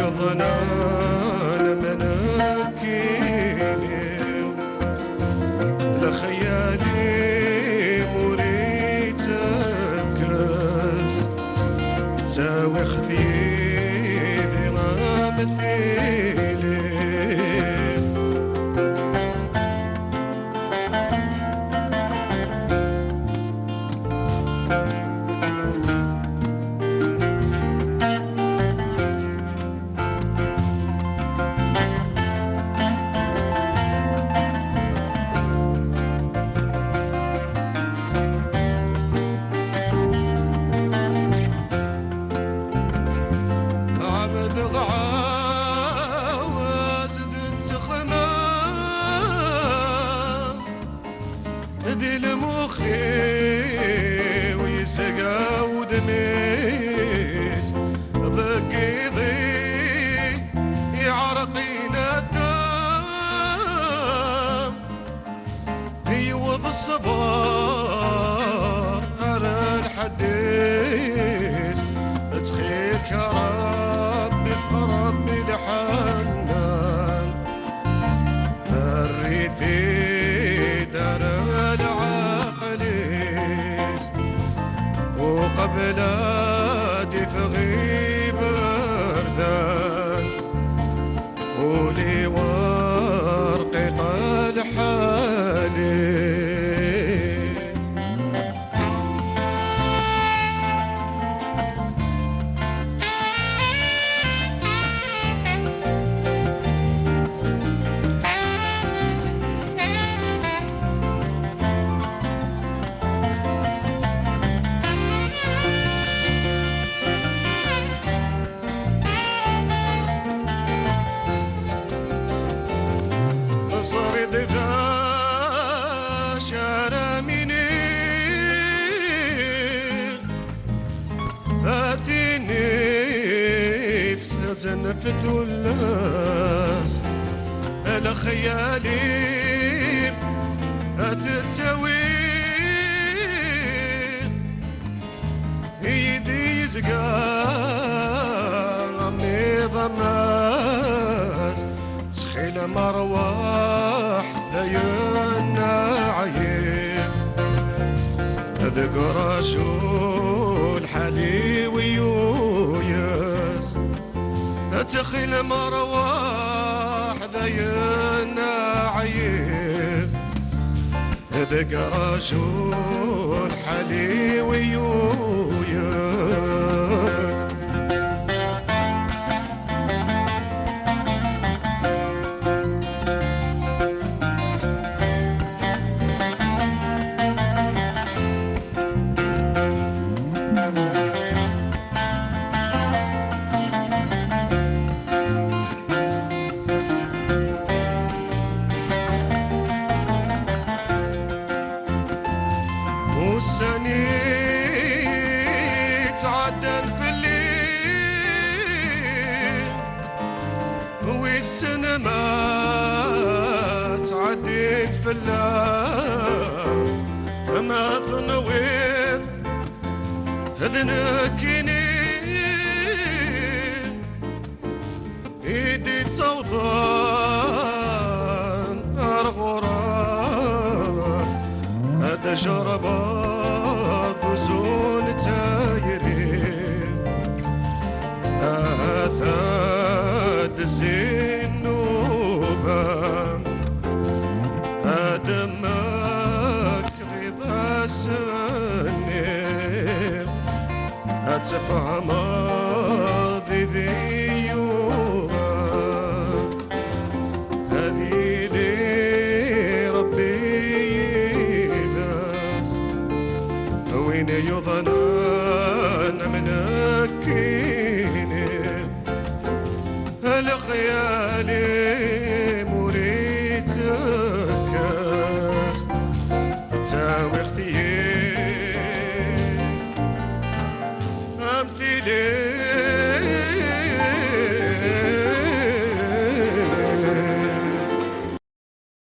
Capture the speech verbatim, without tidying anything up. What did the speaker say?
Ḍnan am nekkini, lexyal-im ur ittekkes, ttawiɣ-t yid-i am tili. Ɛebdeɣ ɛawaz d ttexma di lmux-iw yesga wudem-is deg iḍi iɛerqin addam. Yewweḍ ṣṣber ar lḥedd-is, ttxil-k a Ṛebbi, Ṛebbi lḥennan, err-it-id ar lɛeql-is, uqbel ad d-ifɣ iberdan. Ul-iw rqiq lḥal-is. Teẓriḍ d acu ara m-iniɣ, a tin iftazen f tullas, lexyal-im ad t-tawiḍ. Yid-i yezga amiḍ ammas, ttxil-m arwaḥ dayen ɛyiɣ. Deg raju lḥal-iw yuyes, ttxil-m arwaḥ dayen ɛyiɣ. Deg raju lḥal-iw yuyes. Ussan i ttɛeddan fell-i, wissen ma ttɛeddin fell-am, ma tenwiḍ d nekkini i d-ittawḍen ar ɣur-m, ad d-jerrbeḍ uzun n tayri, ahat ad d-zzin nnuba, ad d-mmektiḍ ass-nni. Ad tfehmeḍ i d yuɣal, ad yili Ṛebbi yid-s. Win yuḍnen am nekkini, lexyal-is